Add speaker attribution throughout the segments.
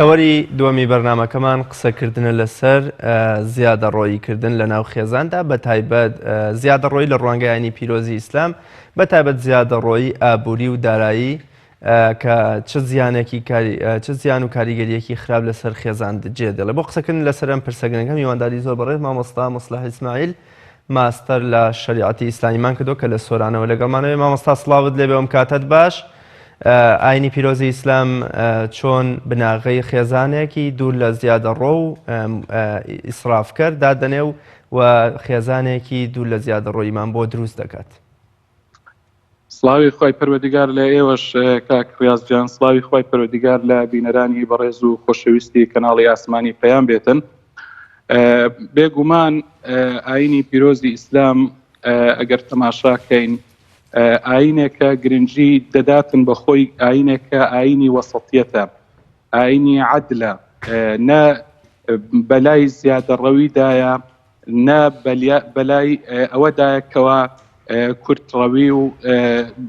Speaker 1: تەوەری دووەمی بەرنامەکەمان قسەکردنە لەسەر زیادەڕۆیی کردن لە ناو خێزاندا بە تایبەت زیادەڕۆیی لە ڕوانگەی ئاینی پیرۆزی ئیسلام بە تایبەت زیادەڕۆیی ئابووری و دارایی کە چ زیانێکی چ زیان و کاریگەریەکی خراپ لەسەر خێزان جێ دێڵێ بۆ قسەکردن لەسەر ئەم پرسە گرنگە میوانداری زۆر بەڕێز مامۆستا موسڵح ئیسماعیل ماستەر لە شەریعەتی ئیسلامیمان کردووە کە لە سۆرانەوە لەگەڵمانەوەی مامۆستا سڵاوت لێبێ ئەم کاتەت باش ئاینی پیرۆزی ئیسلام چۆن بناغەی خێزانێکی دوور لە زیادەڕۆ و ئیسرافکەر دادەنێ و و خێزانێکی دوور لە زیادەڕۆییمان بۆ دروست دەکات.
Speaker 2: سڵاوی خوای پەروەردگار لە ئێوەش کاک ڕیاز گیان، سڵاوی خوای پەروەردگار لە بینەرانی بەڕێز و خۆشەویستی کەناڵی ئاسمانی پەیام بێتن. بێگومان ئاینی پیرۆزی ئیسلام ئەگەر تەماشا کەین ئاینێکە گرنگی دەداتن بە خۆی ئاینێکە ئاینی وەسەتیەتە ئاینی عەدلە نە بەلای زیادەڕەویدایە نە بەلای ئەوەدایە کەوا کورتڕەوی و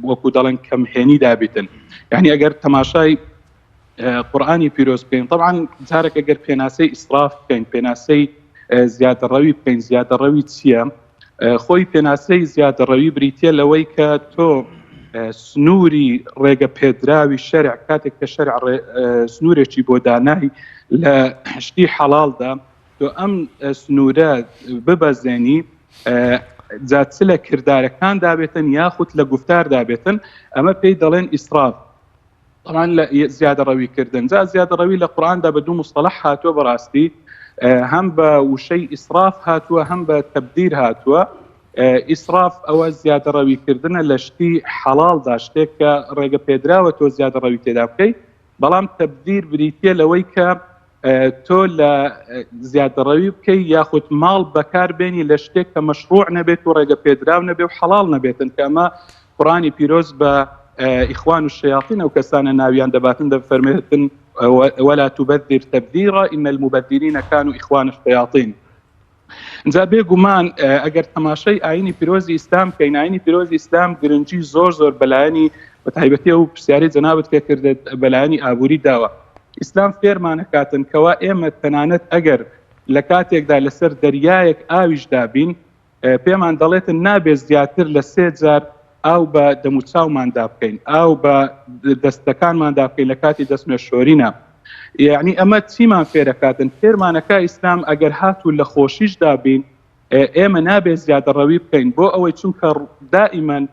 Speaker 2: وەکو دەڵێن کەمهێنی دابیتن یعنی ئەگەر تەماشای قورآانی پیرۆز بکەین طبعا جارێک ئەگەر پێناسەی ئیسراف بکەین پێناسەی زیادەڕەوی بکەین زیادەڕەوی چییە؟ خۆی پێناسەی زیادەڕەوی بریتە لەوەی کە تۆ سنووری ڕێگە پێدراوی شەرع کاتێک کە شەرع سنوورێکی بۆ دانای لە شتی حەڵاڵدا تۆ ئەم سنوورە ببەزێنی جا چ لە کردارەکاندا بێتن یاخود لە گفتاردا بێتن ئەمە پێی دەڵێن ئیسراف طبعا لە زیادەڕەوی کردن جا زیادەڕەوی لە قورئاندا بە دوو مستەڵح هاتووە بەڕاستی هەم بە وشەی ئیسراف هاتووە هەم بە تەبدیر هاتووە ئیسراف ئەوە زیادەڕەوی کردنە لە شتی حەڵاڵدا شتێک کە ڕێگە پێدراوە تۆ زیادەڕەوی تێدا بکەیت بەڵام تەبدیر بریتە لەوەی کە تۆ لە زیادەڕەوی بکەی یاخود ماڵ بەکار بێنی لە شتێک کە مەشروع نەبێت و ڕێگە پێدراو نەبێ و حەڵاڵ نەبێتن کە ئەمە قورئانی پیرۆز بە ئیخوان و شەیاطین ئەو کەسانە ناویان دەباتن دەفەرمێتن ولا تبذر تبذيرا إن المبذرين كانوا إخوان الشياطين جا بێ گومان ئەگەر تەماشای ئاینی پیرۆزی ئیسلام بکەین ئاینی پیرۆزی ئیسلام گرنگی زۆر زۆر بەلایەنی بە تایبەتی ئەو پرسیاری جەنابت پێ کردت بەلایەنی ئابووری داوە ئیسلام فێرمانەکاتن کەوا ئێمە تەنانەت ئەگەر لە کاتێکدا لەسەر دەریایەک ئاویش دابین پێمان دەڵێتن نابێت زیاتر لە سێ جار ئاو بە دەموچاوماندا بکەین ئاو بە دەستەکانماندا بکەین لە کاتی دەست نوێژشۆرینە یعنی ئەمە چیمان فێرەکاتن فێرمانەکە ئیسلام ئەگەر هاتوو لە خۆشیشدا بین ئێمە نابێت زیادەڕەوی بکەین بۆ ئەوەی چونکە دائیمەن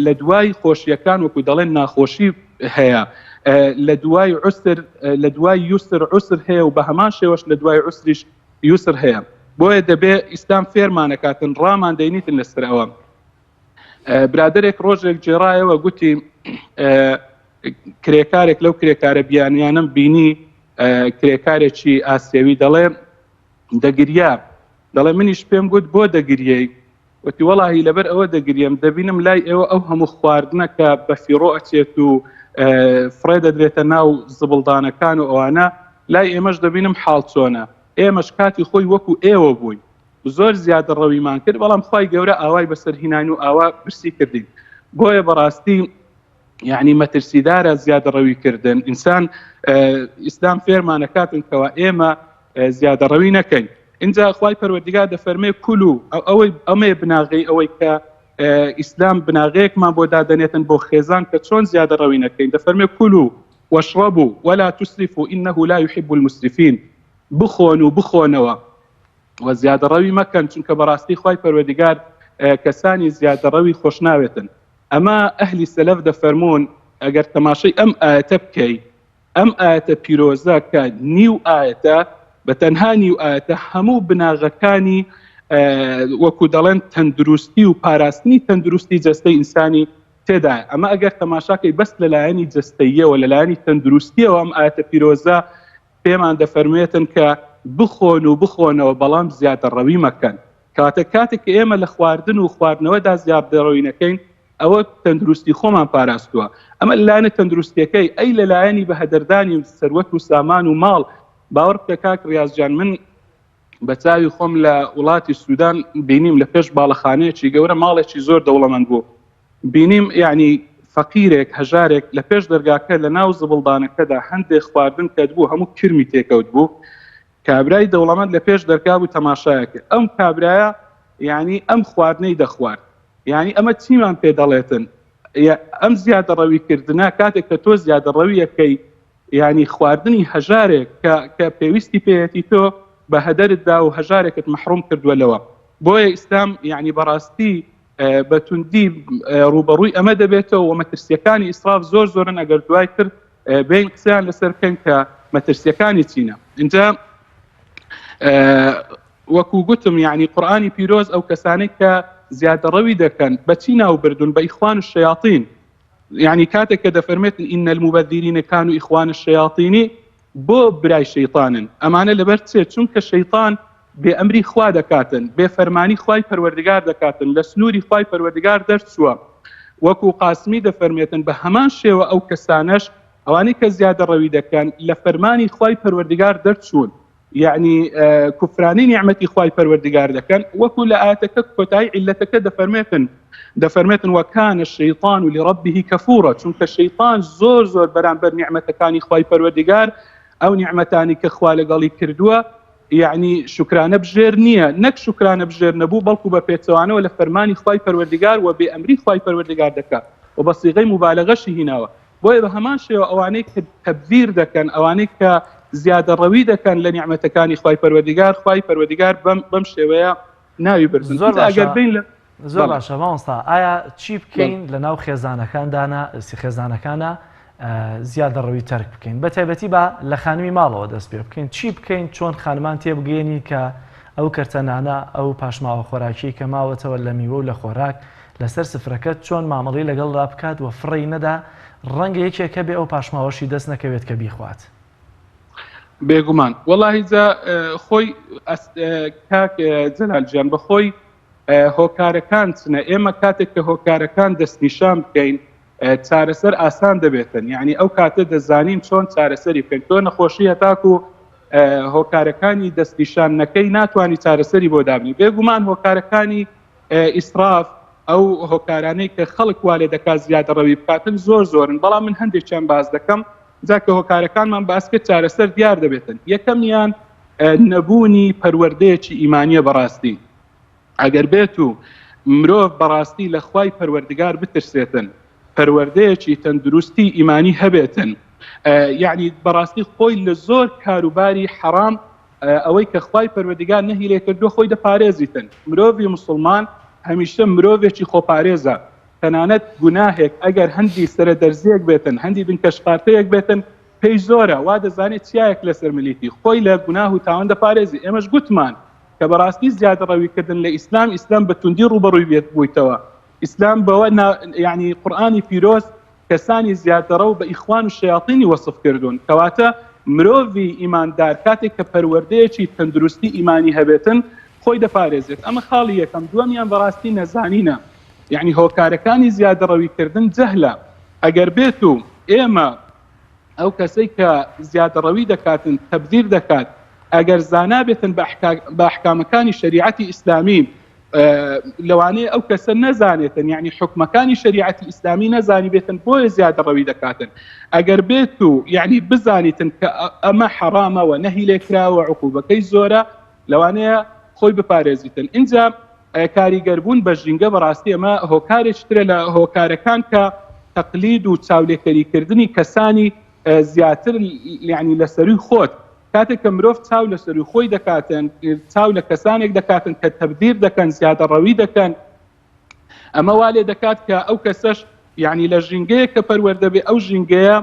Speaker 2: لە دوای خۆشیەکان وەکو دەڵێن ناخۆشی هەیە لە دوای عسر لە دوای یوسر عسر هەیە و بە هەمان شێوەش لە دوای عسریش یوسر هەیە بۆیە دەبێ ئیسلام فێرمانەکاتن ڕامان دەینیتن لەسەر ئەوە برادێک ڕۆژێک گێڕایەوە گوتی کرێکارێک لەو کرێکارە بیانیانم بینی کرێکارێکی ئاسیەوی دەڵێ دەگریا دەڵێ منیش پێم گوت بۆ دەگریەی وتی وەڵاهی لەبەر ئەوە دەگریم دەبینم لای ئێوە ئەو هەموو خواردنە کە بە فیڕۆ ئەچێت و فڕێ دەدرێتە ناو زبڵدانەکان و ئەوانە لای ئێمەش دەبینم حاڵ چۆنە ئێمەش کاتی خۆی وەکو ئێوە بووین زۆر زیادە ڕەویمان کرد بەڵام خوای گەورە ئاوای بەسەر هیناین و ئاوا برسی کردین بۆیە بەڕاستی یعنی مەترسیدارە زیادە ڕەوی کردن ئینسان ئیسلام فێرمانەکاتن کەوا ئێمە زیادە ڕەوی نەکەین اینجا خوای پەروەردگار دەفەرمێ کولو ئەوەی ئەمەیە بناغەی ئەوەی کە ئیسلام بناغەیەکمان بۆ دادەنێتن بۆ خێزان کە چۆن زیادە ڕەوی نەکەین دەفەرمێ كلوا واشربوا ولا تسرفوا إنه لا يحب المسرفين بخۆن و بخۆنەوە و زیادەڕەوی مەکەن چونکە بەڕاستی خوای پەروەردگار کەسانی زیادەڕەوی خۆشناوێتن ئەمە ئەهلی سەلەف دەفەرموون ئەگەر تەماشەی ئەم ئایەتە بکەی ئەم ئایەتە پیرۆزە کە نیو ئایەتە بە تەنها نیو ئایەتە هەموو بناغەکانی وەکو دەڵێن تەندروستی و پاراستنی تەندروستی جەستەی ئینسانی تێدایە ئەمە ئەگەر تەماشاکەی بەس لەلایەنی جەستەییەوە لەلایەنی تەندروستیەوە ئەم ئایەتە پیرۆزە پێمان دەفەرموێتن کە بخۆن و بخۆنەوە بەڵام زیادەڕەوی مەکەن. کەواتە کاتێک کە ئێمە لە خواردن و خواردنەوەدا زیادەڕەوی نەکەین ئەوە تەندروستی خۆمان پاراستووە. ئەمە لەلایەنە تەندروستیەکەی، ئەی لەلایەنی بەهەدەردانی سەروەت و سامان و ماڵ، باوەڕ بکە کاک ڕیاز گیان من بە چاوی خۆم لە وڵاتی سودان بینیم لە پێش باڵەخانەیەکی گەورە ماڵێکی زۆر دەوڵەمەند بوو بینیم یعنی. فەقیرێک، هەژارێک لە پێش دەرگاکە لە ناو زبڵدانەکەدا هەندێ خواردن کەتبوو هەموو کرمی تێکەوت بوو، کابرای دەوڵەمەند لە پێش دەرگا بوو تەماشایە کرد ئەم کابرایە یانی ئەم خواردنەی دەخوارد یانی ئەمە چیمان پێ دەڵێتن ئەم زیادەڕەوی کردنە کاتێک کە تۆ زیادەڕەویەکەی یانی خواردنی هەژارێک کە کە پێویستی پێیەتی تۆ بە هەدەرت دا و هەژارێکت مەحروم کردووە لەوە بۆیە ئیسلام یعنی بەڕاستی بە توندی ڕوبەڕووی ئەمە دەبێتەوە و مەترسیەکانی ئیسراف زۆر زۆرن ئەگەر دوای تر بین قسەیان لەسەر بکەن کە مەترسیەکانی چینە اینجا وەکو گوتم یعنی قورآانی پیرۆز ئەو کەسانێک کە زیادەڕەوی دەکەن بەچی ناو بردوون بە ئیخوان و شەیاطین یعنی کاتێک کە دەفەرمێتن ان المبذرین کانوا اخوان الشیاطین بۆ برای شەیطانن ئەمانە لەبەر چێ چونکە شەیطان بێ ئەمری خوا دەکاتن بێ فەرمانی خوای پەروەردگار دەکاتن لە سنووری خوای پەروەردگار دەرچووە وەکو قاسمی دەفەرمێتن بە هەمان شێوە ئەو کەسانەش ئەوانەی کە زیادە ڕەوی دەکەن لە فەرمانی خوای پەروەردگار دەرچوون یەعنی کوفرانی نیعمەتی خوای پەروەردگار دەکەن وەکو لە ئایەتەکە کۆتایی عیلەتەکە دەفەرمێتن دەفەرمێتن وکان الشیطان لربه کفورا چونکە شەیطان زۆر زۆر بەرامبەر نیعمەتەکانی خوای پەروەردگار ئەو نیعمەتانی کە خوا لەگەڵی کردووە یعنی شکرانە بژێر نییە نەک شکرانە بژێر نەبوو بەڵکو بە پێچەوانەوە لە فەرمانی خوای پەروەردگار و بێ ئەمری خوای پەروەردگار دەکات و بە سیغەی موبالەغەشی هیناوە بۆیە بە هەمان شێوە ئەوانەی کە تەبذیر دەکەن، ئەوانەی کە زیادەڕەوی دەکەن لە نیعمەتەکانی خوای پەروەردگار، خوای پەروەردگار بەم بەم شێوەیە ناوی بردن.
Speaker 3: زۆر
Speaker 2: ئینجا ئەگەر
Speaker 3: باشە
Speaker 2: بین لە
Speaker 3: زۆر
Speaker 2: بەڵێ
Speaker 3: باشە مامۆستا ئایا چی
Speaker 2: بەڵێ
Speaker 3: بکەین لە ناو خێزانەکاندانا خێزانەکانە زیادەڕەوی تەرک بکەین بە تایبەتی با لە خانمی ماڵەوە دەست پێ بکەین چی بکەین چۆن خانمان تێبگەێنی کە ئەو کەرتە نانە ئەو پاشماوە خۆراکی کە ماوەتەوە لە میوە و لە خۆراک لەسەر سفرەکەت چۆن مامەڵەی لەگەڵدا بکات و فڕێی نەدا، ڕەنگە یەکێک هەبێ ئەو پاشماوەشی دەست نەکەوێت کە بیخوات.
Speaker 2: بێگومان وەڵاهی جا خۆی کاک جەلال گیان بەخۆی هۆکارەکان چنە ئێمە کاتێک کە هۆکارەکان دەستنیشان بکەین چارەسەر ئاسان دەبێتن یعنی ئەو کاتە دەزانین چۆن چارەسەری بکەین تۆ نەخۆشی هەتاکو هۆکارەکانی دەستنیشان نەکەی ناتوانانی چارەسەری بۆ دابنی بێگومان هۆکارەکانی ئیسراف، ئەو هۆکارانەی کە خەڵک وا لێ دەکات زیادەڕەوی بکاتن زۆر زۆرن، بەڵام من هەندێکیان باس دەکەم، جا کە هۆکارەکانمان باس کرد چارەسەر دیار دەبێتن. یەکەمیان نەبوونی پەروەردەیەکی ئیمانییە بەڕاستی ئەگەر بێت و مرۆڤ بەڕاستی لە خوای پەروەردگار بترسێتن، پەروەردەیەکی تەندروستی ئیمانی هەبێتن، یەعنی بەڕاستی خۆی لە زۆر کاروباری حەڕام ئەوەی کە خوای پەروەردگار نەهی لێ کردووە خۆی دەپارێزیتن مرۆڤی موسڵمان هەمیشە مرۆڤێکی خۆپارێزە تەنانەت گوناهێک ئەگەر هەندی سەرە دەرزیەک بێتن هەندی بنکە شقارتەیەک بێتن پێی زۆرە وا دەزانێت چیایەک لەسەر ملیتی خۆی لە گوناه و تاوان دەپارێزی ئێمەش گوتمان کە بەڕاستی زیادەڕەویکردن لە ئیسلام ئیسلام بە توندی ڕووبەڕووی بێت بوویتەوە ئیسلام بەوە یعنی قورئانی پیرۆز کەسانی زیادەڕەو بە ئیخوان و شەیاتینی وەسف کردوون، کەواتە مرۆڤی ئیماندار کاتێک کە پەروەردەیەکی تەندروستی ئیمانی هەبێتن خۆی دەپارێزێت، ئەمە خاڵی یەکەم، دووەمیان بەڕاستی نەزانینە، یەعنی هۆکارەکانی زیادەڕەوی کردن جەهلە، ئەگەر بێت و ئێمە ئەو کەسەی کە زیادەڕەوی دەکاتن تەبذیر دەکات ئەگەر زانا بێتن بە ئەحکامەکانی شەریعەتی ئیسلامی لەوانەیە ئەو کەسە نەزانێتن یعنی حکومەکانی شریعەتی ئیسلامی نەزانی بێتن بۆیە زیادە ڕەوی دەکاتن ئەگەر بێت و یعنی بزانیتن کە ئەمە حەرامەوە نەهی لێکراوە عقوبەکەی زۆرە لەوانەیە خۆی بپارێزیتن اینجا کاریگەربوون بە ژینگە بەڕاستی ئەمە هۆکارێکی ترە لە هۆکارەکان کە تەقلید و چاولێکەریکردنی کەسانی زیاتر یعنی لە سەروی خۆت کاتێک کە مرۆڤ چاو لە سەروی خۆی دەکاتن چاو لە کەسانێک دەکاتن کە تەبدیر دەکەن زیادەڕەوی دەکەن ئەمە وا لێ دەکات کە ئەو کەسەش یعنی لە ژینگەیە کە پەروەردە بێ ئەو ژینگەیە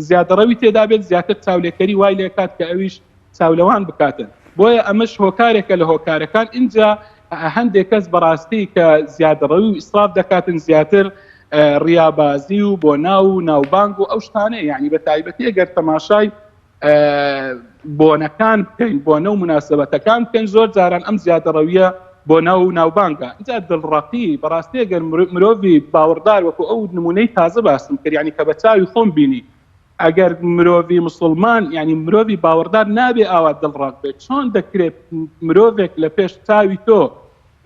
Speaker 2: زیادەڕەوی تێدا بێت زیاتر چاولێکەری وای لێکات کە ئەویش چاولەوان بکاتن بۆیە ئەمەش هۆکارێکە لە هۆکارەکان ئینجا هەندێک کەس بەڕاستی کە زیادەڕەوی و ئیسراف دەکاتن زیاتر ڕیابازی و بۆ ناو و ناوبانگ و ئەو شتانە یعنی بە تایبەتی ئەگەر تەماشای بۆنەکان بکەین بۆنە و مناسبەتەکان بکەین زۆر جاران ئەم زیادەڕەویە بۆ ناو و ناوبانگە اینجا دڵڕەقی بەڕاستی ئەگەر مرۆڤی باوەڕدار وەکو ئەو نمونەی تازە باسم کرد یعنی کە بە چاوی خۆم بینی ئەگەر مرۆڤی مسلمان یعنی مرۆڤی باوەڕدار نابێ ئاوا دڵڕەق بێت چۆن دەکرێت مرۆڤێک لە پێش چاوی تۆ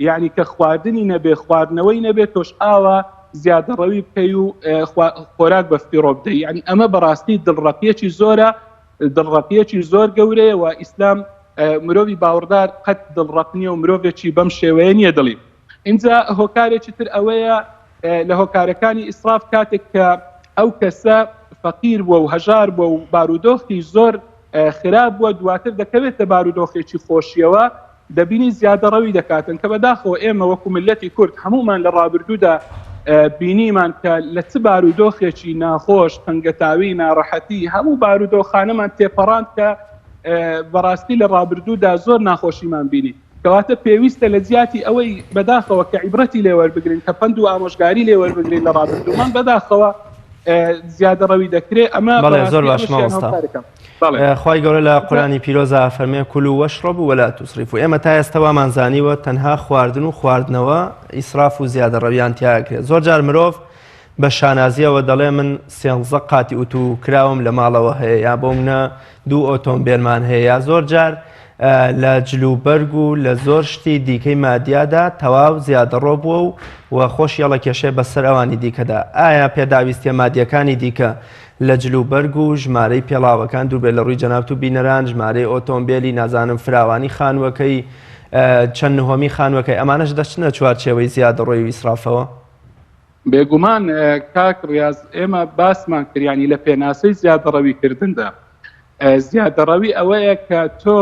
Speaker 2: یعنی کە خواردنی نەبێ خواردنەوەی نەبێت تۆش ئاوا زیادەڕەوی بکەی و خۆراک بە فیڕۆ بدەی یعنی ئەمە بەڕاستی دڵڕەقیەکی زۆرە دڵڕەقیەکی زۆر گەورەیە و ئیسلام مرۆڤی باوەڕدار قەت دڵڕەق نییە و مرۆڤێکی بەم شێوەیە نییە دڵی ئینجا هۆکارێکی تر ئەوەیە لە هۆکارەکانی ئیسراف کاتێک کە ئەو کەسە فەقیر بووە و هەژار بووە و بارودۆخی زۆر خراپ بووە دواتر دەکەوێتە بارودۆخێکی خۆشیەوە دەبینی زیادەڕەوی دەکاتن کە بەداخەوە ئێمە وەکو میللەتی کورد هەموومان لە ڕابردوودا بینیمان کە لە چ بارودۆخێکی ناخۆش تەنگەتاوی ناڕەحەتی هەموو بارودۆخانەمان تێپەڕاند کە بەڕاستی لە ڕابردوودا زۆر ناخۆشیمان بینی کەواتە پێویستە لە جیاتی ئەوەی بەداخەوە کە عیبرەتی لێ وەربگرین کە پەند و ئامۆژگاری لێ وەربگرین لە ڕابردوومان بەداخەوە زیادەڕەوی دەکرێ ئەمە
Speaker 1: بەڵێ زۆر باش مامۆستا خوای گەورە لە قورئانی پیرۆزا فەرمێ كلوا واشربوا ولا تسرفوا ئێمە تا ئێستا وامان زانیوە تەنها خواردن و خواردنەوە ئیسراف و زیادەڕەویان تیاکرێت زۆر جار مرۆڤ بە شانازیەوە دەڵێ من سێنزە قاتی ئوتو کراوم لە ماڵەوە هەیە یا بۆ منە دوو ئۆتۆمبێلمان هەیە یا زۆر جار لە جلوبەرگ و لە زۆر شتی دیکەی مادیادا تەواو زیادەڕۆ بووە و و خۆشی هەڵەکێشێ بەسەر ئەوانی دیکەدا ئایا پێداویستیە مادیەکانی دیکە لە جلوبەرگ و ژمارەی پێڵاوەکان دووربێت لە ڕووی جەنابت و بینەران ژمارەی ئۆتۆمبێلی نازانم فراوانی خانووەکەی چەند نهۆمی خانووەکەی ئەمانەش دەچنە چوارچێوەی زیادەڕۆی و ئیسرافەوە؟
Speaker 2: بێگومان کاک ڕیاز ئێمە باسمان کرد یانی لە پێناسەی زیادەڕەوی کردندا زیادەڕەوی ئەوەیە کە تۆ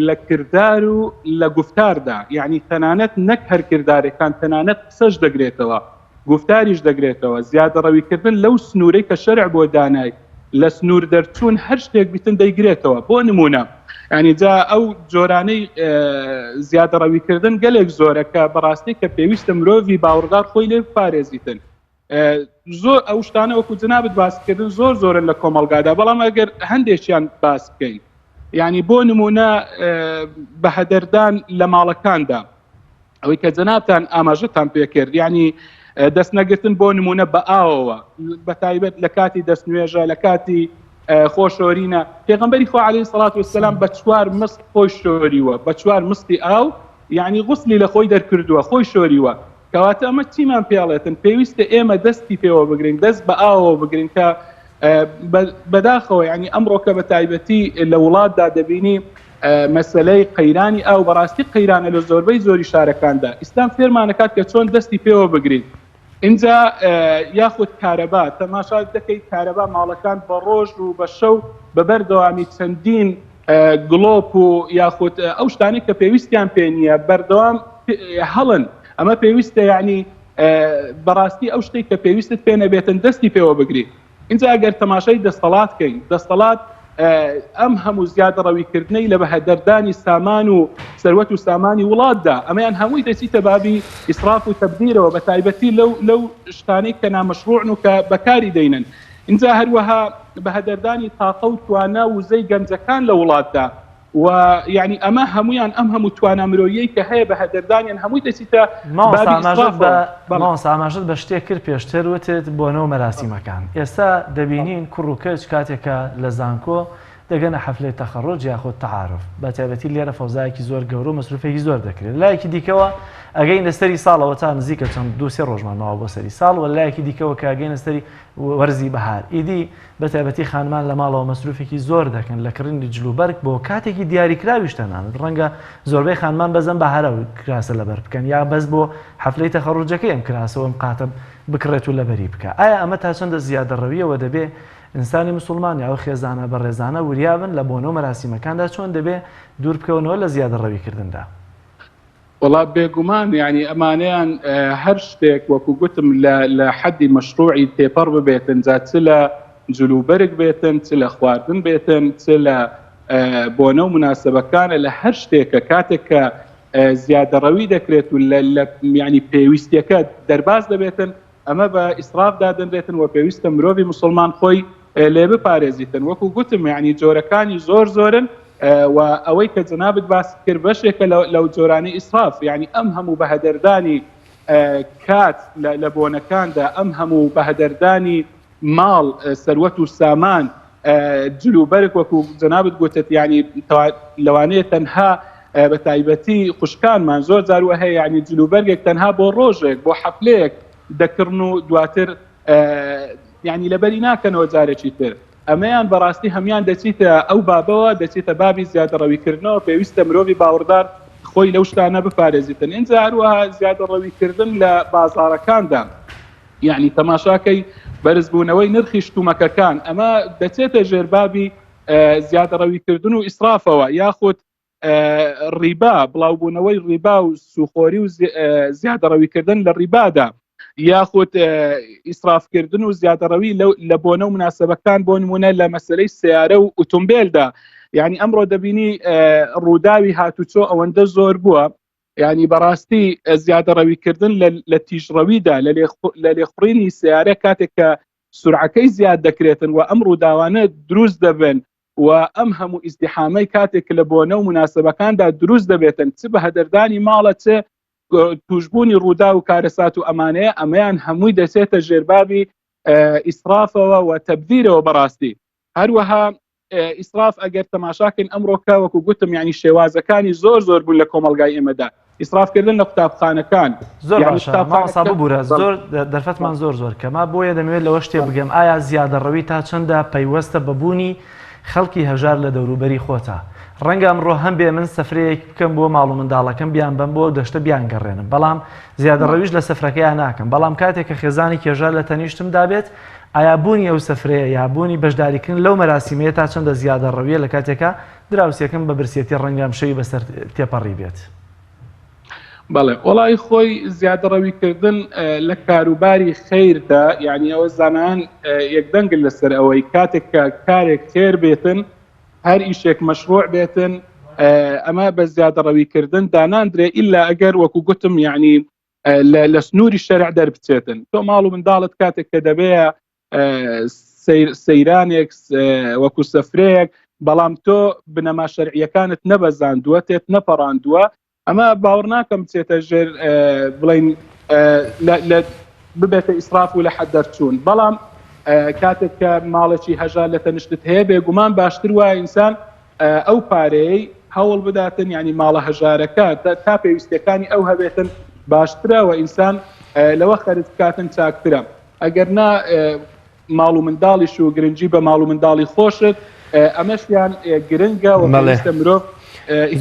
Speaker 2: لە کردار و لە گوفتاردا یعنی تەنانەت نەک هەر کردارەکان تەنانەت قسەش دەگرێتەوە گوفتاریش دەگرێتەوە زیادەڕەویکردن لەو سنوورەی کە شەرع بۆ دانای لە سنوور دەرچوون هەر شتێک بیتن دەیگرێتەوە بۆ نمونە ینی جا ئەو جۆرانەی زیادەڕەویکردن گەلێک زۆرە کە بەڕاستی کە پێویستە مرۆڤی باوەڕدار خۆی لێ بپارێزیتن زۆر ئەو شتانە وەکو جنابت باسکردن زۆر زۆرن لە کۆمەڵگادا بەڵام ئەگەر هەندێکیان باس بکەین ینی بۆ نمونە بە هەدەردان لە ماڵەکاندا ئەوەی کە جەنابتان ئاماژەتان پێکرد یعنی دەست نەگرتن بۆ نمونە بە ئاوەوە بە تایبەت لە کاتی دەست نوێژە لە کاتی خۆشۆرینە پێغمبەری خوا عليه سڵات وسلام بە چوار مست خۆی شۆریوە بە چوار مستی ئاو یعنی غسلی لە خۆی دەرکردووە خۆی شۆریوە کەواتە ئەمە چیمان پێڵێتن پێویستە ئێمە دەستی پێوە بگرین دەست بە ئاوەوە بگرین کە بەداخەوە ینی ئەمڕۆکە بە تایبەتی لە وڵاتدا دەبینی مەسەلەی قەیرانی ئاو بەڕاستی قەیرانە لە زۆربەی زۆری شارەکاندا ئیسلام فێرمانەکات کە چۆن دەستی پێوە بگرین ئینجا یاخود کارەبا تەماشا دەکەی کارەبا ماڵەکان بە ڕۆژ و بە شەو بە بەردەوامی چەندین گڵۆپ و یاخود ئەو شتانەی کە پێویستیان پێ نییە بەردەوام هەڵن ئەمە پێویستە یعنی بەڕاستی ئەو شتێک کە پێویستت پێ نەبێتن دەستی پێوە بگری ئینجا ئەگەر تەماشای دەستەڵات کەین، دەستەڵات ئەم هەموو زیادەڕەویکردنەی لە بەهەدەردانی سامان و سەروەت و سامانی وڵاتدا، ئەمەیان هەمووی دەچیتە بابی ئیسراف و تەبدیرەوە، بە تایبەتی لەو لەو شتانەی کە نامەشروعن و کە بەکاری دەینن. ئینجا هەروەها بەهەدەردانی تاقە و توانا و وزەی گەنجەکان لە وڵاتدا، و یانی ئەمە هەموویان ئەم هەموو توانا مرۆییەی کە هەیە بە هەدەردانیان هەمووی دەچیتە بابی ئیسرافەوە.
Speaker 3: مامۆستا ئاماژەت بە شتێک کرد پێشتر وتت بۆنە و مەراسیمەکان ئێستا دەبینین کوڕ و کچ کاتێک کە لە زانکۆ دەگەنە حەفلەی تەخەڕوج یاخود تەعارف بە تایبەتی لێرە فەوزایەکی زۆر گەورە و مەسروفێکی زۆر دەکرێت لایەکی دیکەوە ئەگەینە سەری ساڵەوە تا نزیکە چەند دوو سێ ڕۆژمان ماوە بۆ سەری ساڵ و لایەکی دیکەوە کە ئەگەینە سەری وەرزی بەهار ئیدی بە تایبەتی خانمان لە ماڵەوە مەسروفێکی زۆر دەکەن لە کڕینی جلوبەرگ بۆ کاتێکی دیاریکراویش تەنانەت ڕەنگە زۆربەی خانمان بەس ئەم بەهارە کراسە لەبەر بکەن یا بەس بۆ حەفلەی تەخەڕوجەکەی ئەم کراسە و ئەم قاتە بکڕێت و لەبەری بکا ئایا ئەمە تا چەندە زیادەڕەوییەوە دەبێ ئینسانی مسوڵمان یا ئەو خێزانە بەڕێزانە وریا بن لە بۆنە و مەراسیمەکاندا چۆن دەبێ دوور بکەونەوە لە زیادەڕەویکردندا؟
Speaker 2: وەڵا بێگومان یانی ئەمانەیان هەر شتێک وەکو گوتم لە لە حەدی مەشروعی تێپەڕ ببێتن جا چ لە جلوبەرگ بێتن چ لە خواردن بێتن چ لە بۆنە و مناسبەکانە لە هەر شتێکە کاتێک کە زیادەڕەوی دەکرێت و لە ینی پێویستیەکە دەرباز دەبێتن ئەمە بە ئیسراف دادەنرێتن و پێویستە مرۆڤی موسڵمان خۆی لێ بپارێزیتن وەکو گوتم یعنی جۆرەکانی زۆر زۆرن و ئەوەی کە جەنابت باست کرد بەشێکە لەو جۆرانی ئیسراف یعنی ئەم هەموو بەهەدەردانی کات لە بۆنەکاندا ئەم هەموو بەهەدەردانی ماڵ سەروەت و سامان جل و بەرگ وەکو جەنابت گوتت یعنی لەوانەیە تەنها بە تایبەتی خوشکانمان زۆر جار وە هەیە یعنی جل و بەرگێک تەنها بۆ ڕۆژێک بۆ حەفلەیەک. دەکڕن و دواتر یعنی لەبەری ناکەنەوە جارێکی تر ئەمەیان بەڕاستی هەمان دەچیتە ئەو بابەوە دەچێتە بابی زیادەڕەویکردنەوە پێویستە مرۆڤی باوەڕدار خۆی لەو شتانە بپارێزیتن ئینجا هەروەها زیادەڕەویکردن لە بازاڕەکاندا یعنی تەماشاکەی بەرزبوونەوەی نرخی شتومەکەکان ئەمە دەچێتە ژێربابی زیادەڕەویکردن و ئیسرافەوە یاخود ڕیبا بڵاوبوونەوەی ڕیبا و سوخۆری و زیادەڕەویکردن لە ڕیبادا یاخود ئیسرافکردن و زیادەڕەوی لە بۆنە و مناسبەکان بۆ نمونە لە مەسلەی سیارە و ئوتومبیلدا یعنی ئەمڕۆ دەبینی ڕووداوی هاتوچۆ ئەوەندە زۆر بووە یعنی بەڕاستی زیادەڕەویکردن لە تیژڕەویدا لە لێخوڕینی سیارە کاتێک کە سرعەکەی زیاد دەکرێتن و ئەم ڕووداوانە دروست دەبن و ئەم هەموو ئیزدیحامەی کاتێک لە بۆنە و مناسبەکاندا دروست دەبێتن چ بە هەدەردانی ماڵە چ توشببوونی ڕوودا و کارەسات و ئەمانەیە ئەمەیان هەمووی دەچێتە ژێربابی ئیسرافەوە و تەبدیرەوە بەڕاستی هەروەها ئیسراف ئەگەر تەماشاکەین ئەمڕۆکە وەکو گوتم یعنی شێوازەکانی زۆر زۆر بوون لە کۆمەلگای ئێمەدا ئیسرافکردن لە قوتابخانەکان.
Speaker 3: زۆر باشە مامۆستا ببورە زۆر دەرفەتمان زۆر زۆر کەمە بۆیە دەمەوێت لەوە شتێ بگەم ئایا زیادەڕەوی تا چەندە پەیوەستە بە بوونی خەڵکی هەژار لە دەوروبەری خۆتا ڕەنگە ئەمڕۆ هەم بێ من سەفرەیەک بکەم بۆ ماڵ و منداڵەکەم بیان بەم بۆ دەشتە بیان گەڕێنم بەڵام زیادەڕەویش لە سەفرەکەیان ناکەم بەڵام کاتێک کە خێزانی کێژار لە تەنیشتمدا بێت ئایا بوونی ئەو سەفرەیە یا بوونی بەشداریکردن لەو مەراسیمەیە تا چەندە زیادەڕەویە لە کاتێکا دراوسێکم بە برسێتی ڕەنگە ئەم شەوی بەسەر تێپەڕی بێت.
Speaker 2: بەڵێ وەڵی خۆی زیادەڕەوی کردن لە کاروباری خەیردا یعنی ئەوە زانایان یەکدەنگن لەسەر ئەوەی کاتێک کە کارێک خێر بێتن هەر ئیشێک مەشروع بێتن ئەمە بە زیادەڕەوی کردن داناندرێ ئیلا ئەگەر وەکو گوتم یعنی لە سنووری شەرع دەربچێتن تۆ ماڵ و منداڵت کاتێک کە دەبێ سەیرانێک وەکو سەفرەیەک بەڵام تۆ بنەما شەرعیەکانت نەبەزاندووە تێت نەپەڕاندووە ئەمە باوەڕ ناکەم بچێتە ژێر بڵین لە ببێتە ئیسراف و لە حەد دەرچوون بەڵام کاتێک کە ماڵێکی هەژار لە تەنیشتت هەیە بێگومان باشتر وایە ئینسان ئەو پارەیەی هەوڵ بداتن یعنی ماڵە هەژارەکە تا پێویستەکانی ئەو هەبێتن باشترە و ئینسان لەوە خەرج بکاتن چاکترە ئەگەر نا ماڵ و منداڵیش و گرنگی بە ماڵ و منداڵی خۆشت ئەمەشیان گرنگە و پێویستە مرۆڤ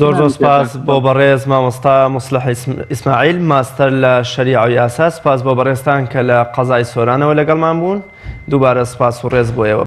Speaker 1: زۆر زۆر سپاس بۆ بەڕێز مامۆستا موسڵح ئیسماعیل ماستەر لە شەریعە و یاسا سپاس بۆ بەڕێزتان کە لە قەزای سۆرانەوە لەگەڵمان بوون دووبارە سپاس و ڕێز بۆ ئێوە.